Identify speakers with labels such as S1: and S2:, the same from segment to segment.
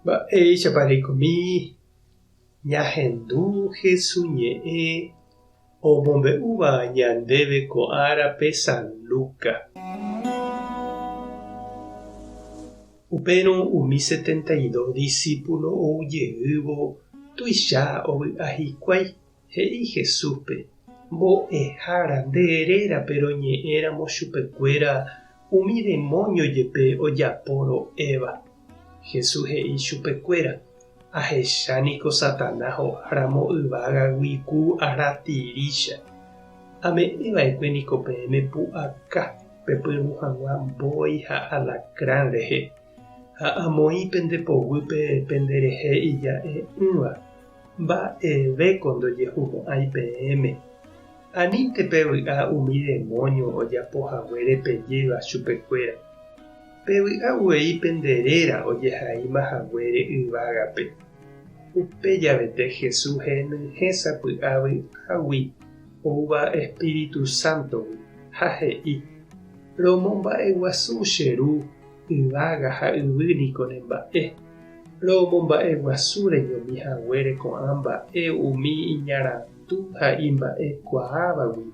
S1: Mba'éichapa reikomi ñahendu Hesu ñe'ẽ omombe'úva ñandéve ko árape San Luca. Upérõ umi 72 disípulo ou jeývo tuicha ovy'a hikuái, he'i Jesúspe, Mbo'ehára, nde rérape roñe'ẽramo chupekuéra umi demóño jepe ojapo ro'éva. Jesús he'i chupekuéra, Ahecha niko Satanás ho'áramo yvágagui ku aratirícha. Ame'ẽ va'ekue niko peẽme pu'aka pepyrũ hag̃ua mbói ha alacrán rehe, ha amoĩ pende poguýpe penderehe ija'e'ỹva. Mba'evéko ndojehumo'ãi peẽme. Anínte pevy'a umi demóño ojapo haguére pejéva chupekuéra. Pevy'a uvei pende réra ojehaíma haguére yvágape. Upe javete Jesús henyhẽ sapy'a vy'águi oúva Espíritu Sántogui, ha he'i, Romomba'eguasu che Ru, yvága ha yvy niko ne mba'e. Romomba'eguasu reñomi haguére ko'ã mba'e umi iñarandu ha imba'ekuaávagui,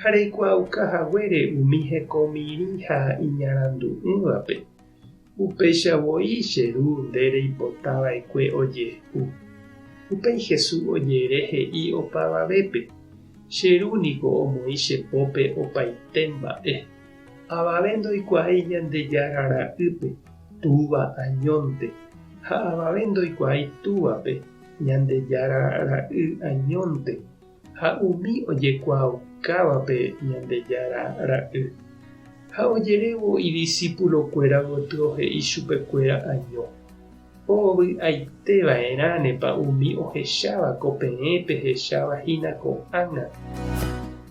S1: ha reikuaauka haguére umi hekomirĩ ha iñarandu'ỹvape. Upéicha voi che Ru nde reipota va'ekue ojehu. Upéi Jesús ojere he'i opavavépe, Che Ru niko omoĩ che pópe opaite mba'e. Avave ndoikuaái Ñandejára Ra'ýpe, Túva añónte, ha avave ndoikuaái Túvape, Ñandejára Ra'y añónte, ha umi ojekuaaukávape Ñandejára Ra'y. Ha ojerévo idisipulokuéra gotyo he'i chupekuéra año, Ovy'aite va'erãnepa umi ohecháva ko peẽ pehecháva hína ko'ág̃a?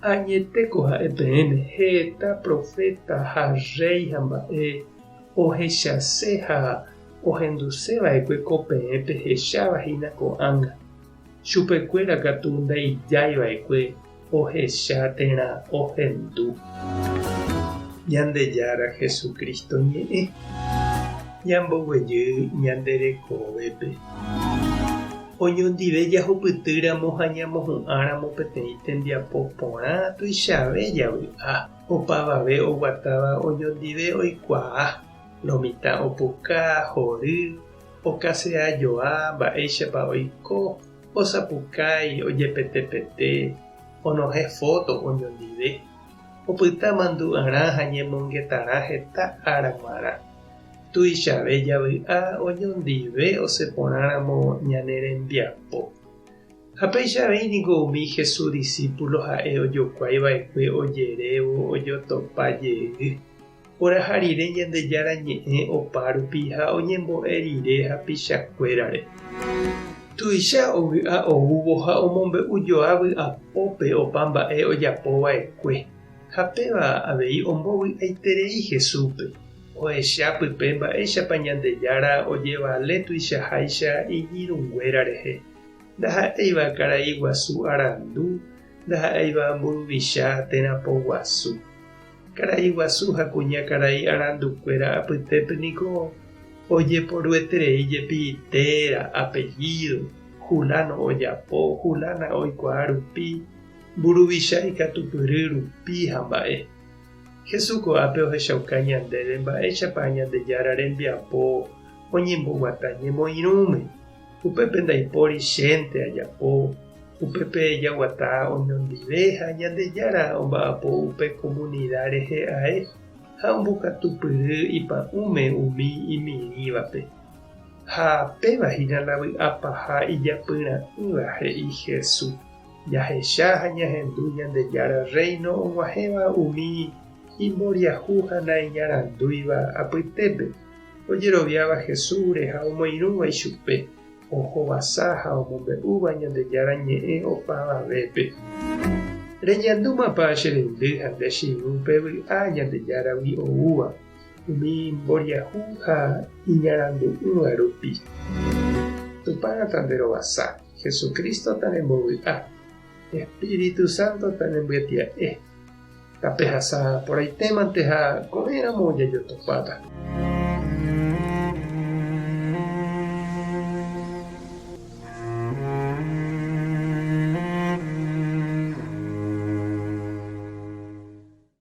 S1: Añetéko ha'e peẽme heta proféta ha rréi ha mba'e ohechase ha ohenduse va'ekue ko peẽ pehecháva hína ko'ág̃a. Chupekuéra katu ndaijái va'ekue ohecha térã ohendu. Ñandejára Jesucristo ñe'ẽ ñamboguejy ñande rekovépe. Oñondive jahupytýramo ha ñamohu'ãramo peteĩ tembiapo porã tuichave javy'a. Opavave oguatáva oñondive oikuaa, lo mitã opuka, hory, okaseajoa mba'éichapa oiko, Osapukái, ojepetepete, onohẽ fóto oñondive, opyta mandu'arã ha ñemongetarã heta ára g̃uarã. Tuichave javy'a oñondive osẽ porãramo ñane rembiapo. Ha péicha avei niko umi Jesús disípulo ha'e ojokuái va'ekue ojerévo ojotopa jey. Oraha rire Ñandejára Ñe'ẽ opárupi ha oñembo'e rire hapichakuérare. Tuicha ovy'a oúvo ha omombe'u joa vy'apópe opa mba'e ojapo va'ekue, ha péva avei ombovy'aiterei Jesúspe, ohecha pype mba'éichapa Ñandejára ojevale tuichaháicha iñirũnguéra rehe, ndaha'éiva karai guasu arandu, ndaha'éiva mburuvicha térã poguasu. Karai guasu ha kuña karai arandukuéra apytépe niko ojeporueterei jepi téra, apellido, Juláno ojapo, Julána oikuaa rupi, mburuvicha ikatupyry rupi ha mba'e. Jesús ko'ápe ohechauka ñandéve mba'éichapa Ñandejára rembiapo oñemboguata ñemoirũme. Upépe ndaipóri chénte ajapo, upépe jaguata oñondive ha Ñandejára omba'apo upe komunida rehe ae ha ombokatupyry ipa'ũme umi imirĩvape. Ha péva hína la vy'a paha ijapyra'ỹva, he'i Hesu. Jahecha ha ñahendu Ñandejára Rréino og̃uahẽva umi imboriahu ha naiñarandúiva apytépe. Ojeroviáva Jesúsre ha omoirũva ichupe, ohovasa ha omombe'úva Ñandejára Ñe'ẽ opavavépe. Reñandúmapa che reindy ha nde che irũ pe vy'a Ñandejáragui oúva, umi mboriahu ha iñarandu'ỹva rupi? Tupã tanderovasa, Jesucristo tanembovy'a, Espíritu Santo tanembyetia'e. Tapehasa porãitémante ha ko'ẽramo jajotopáta.